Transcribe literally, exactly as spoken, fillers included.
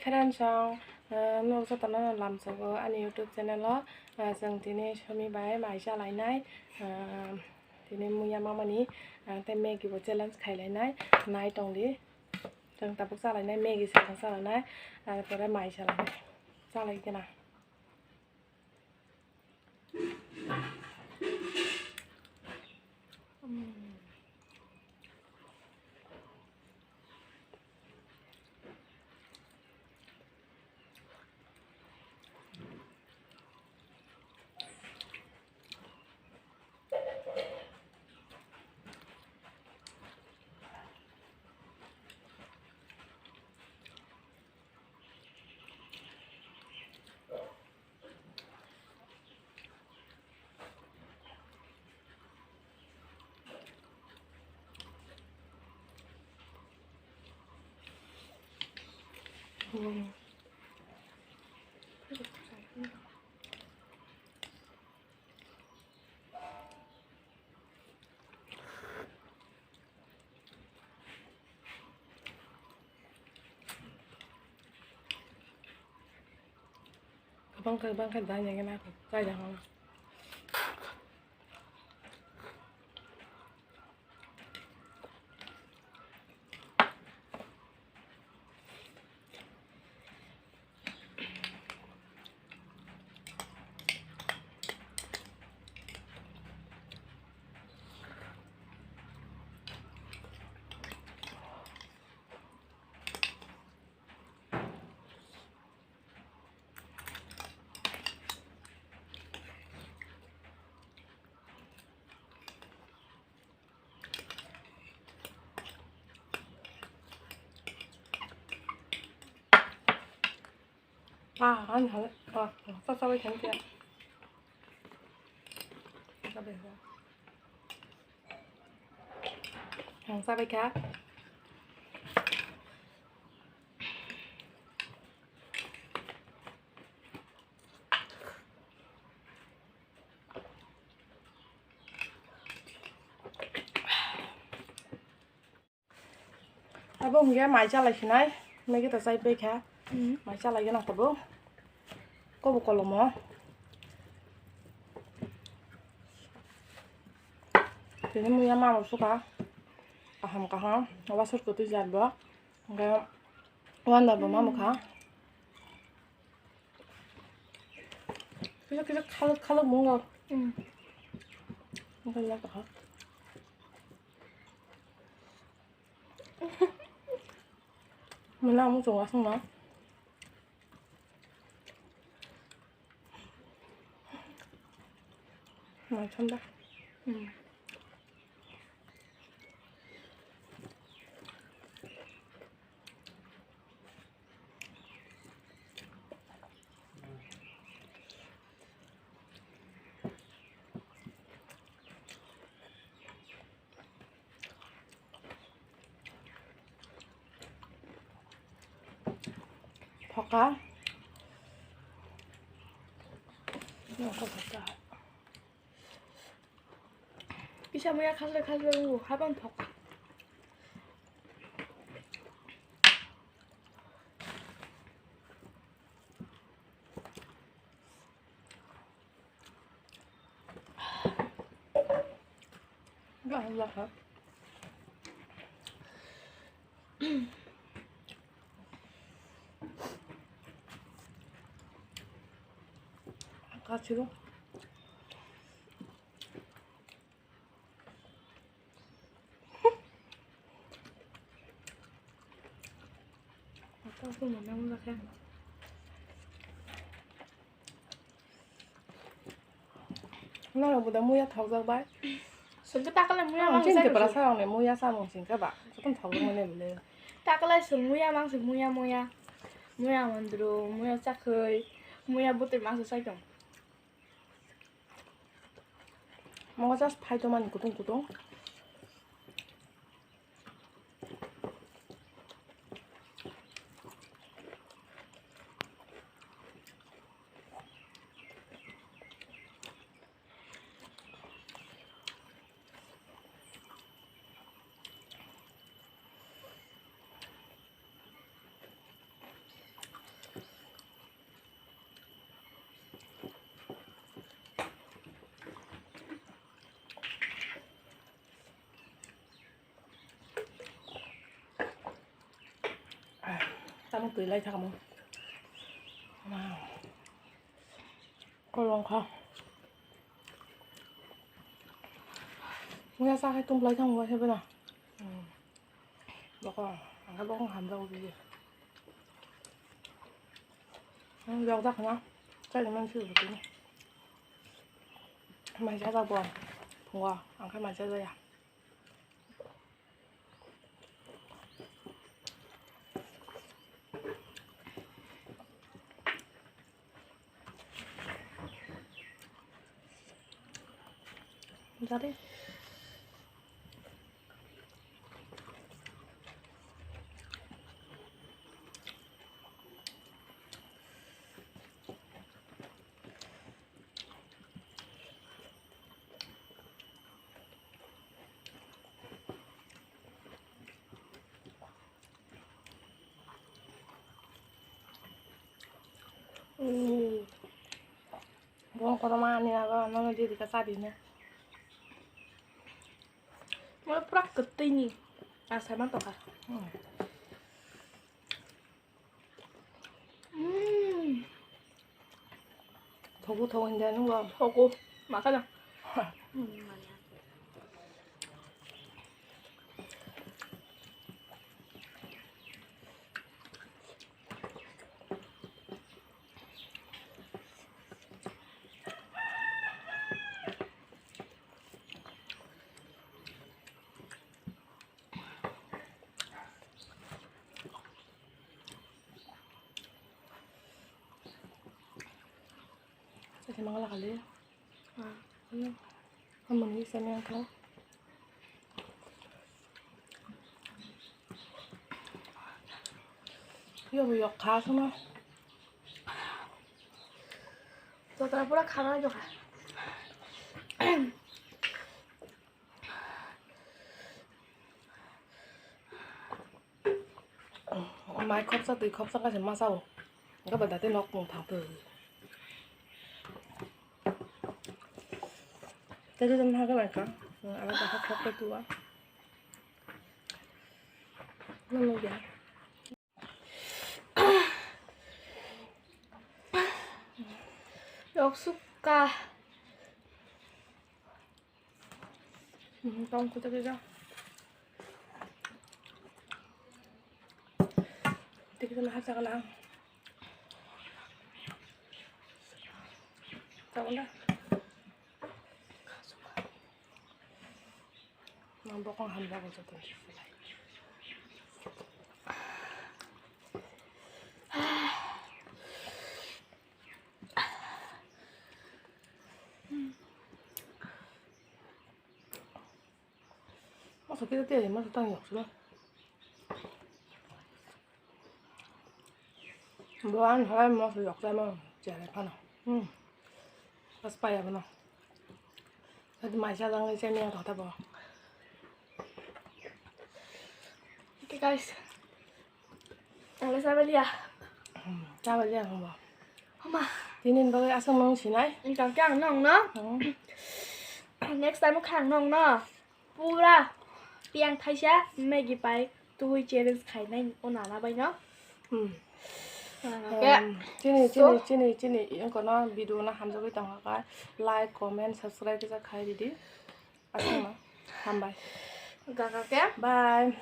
Friends, ang, eh, nok jotono lamsogo ani YouTube channel o. Eh, chwng tini Somi bai mai chalainai, eh, tini muya mamani, eh, tei Maggie bo challenge khailainai, nai tongdi. Chwng tabuk chalainai, Maggie se chwng chalainai, ar pore mai chalainai, chalai gana. Kwbang khe, kwbang khe dai nai khe na khe chai da hwn. Ah, ang hal, ah, sa sa bai khan kya. Sa bai khan. Ang sa bai kha. Abo hwnkhe mai chalai sinai, Maggie ta chai pai kha. Hmm. Mai chalai gana kobo, kobo kolomo. Tini muya mamo sukha, kaham kaham, wasor kwtwi jat bo, hwnkhe wanda bo mamo kha. Kisa kisa khaluk khaluk mungo. Hmm. Hwnkhe ya kaha. Mwnang muchung aswk no. Naithok da. Hmm. Phoka. Kisa muya khasle khasle wngo, habang phoka. Kachiro. Norok bo da muya thokjak bai. Sungke takalai muya mang chini sai tepara rwswi. Sarong ni muya samung singkhe ba. Jotono thokjak mani bwle. Takalai sung muya mang sung muya muya. Muya mandru, muya chakhwi, muya bwtwi mang sung sai tong. Mo just phai to mani kutung kutung. Tamo twi lai thangmo. Kolong kha. Mia sa khai tum lai thangmo se bena. Boko, ang kha boko hamjak ubi. Ang jok jak na. Chai man si ubi ni. Mai sa jak bo. Phungo, ang kha mai sa jak ya. Jadi. Bo kotorma ani abo, nono di di ka sa di na. Mo pura kwtwi ni asa ma to ka. Mm. Thogo, thogo, hindi, ano ba? Thogo. Makana. Sake mangala kali. Ah, iya. Kan mani sami angka. Yo, yo, khasana. Total pura khana yo kha. Mai khopsa twi khopsa kaisa masa o. Gabal dati nok tong thang twi. Tadi dan hagan angka. Ala ta khop khop tu a. Nang ya. Yok suka. Hmm, tong kuta kira. Tikita na hasa kala. Tong na. Nang bokong hamjago joto ni. Masa kita tiada masa tang yok sih. Bo ang halai mosok yok lai mo chere phano. Hmm. Pas paya bono. Tadi mai sa jang lai chani ang thata bo. Okay guys. Ang lai sa baliya. Hmm. Sa baliya ang bo. Homa. Tinin bagwi aswk nung sinai. Ang kang kang nung no. Hmm. Next time kang nung no. Pura piyang thaisa Maggie pai twi challenge khainai o nana bai no. Hmm. Nana ke. Em, chini, so chini, chini, chini, yung kono video no hamjagwi tongkha kha, like, comment, subscribe kisa khai ridi. Aswkno. Hambai. Kaka ke. Bye.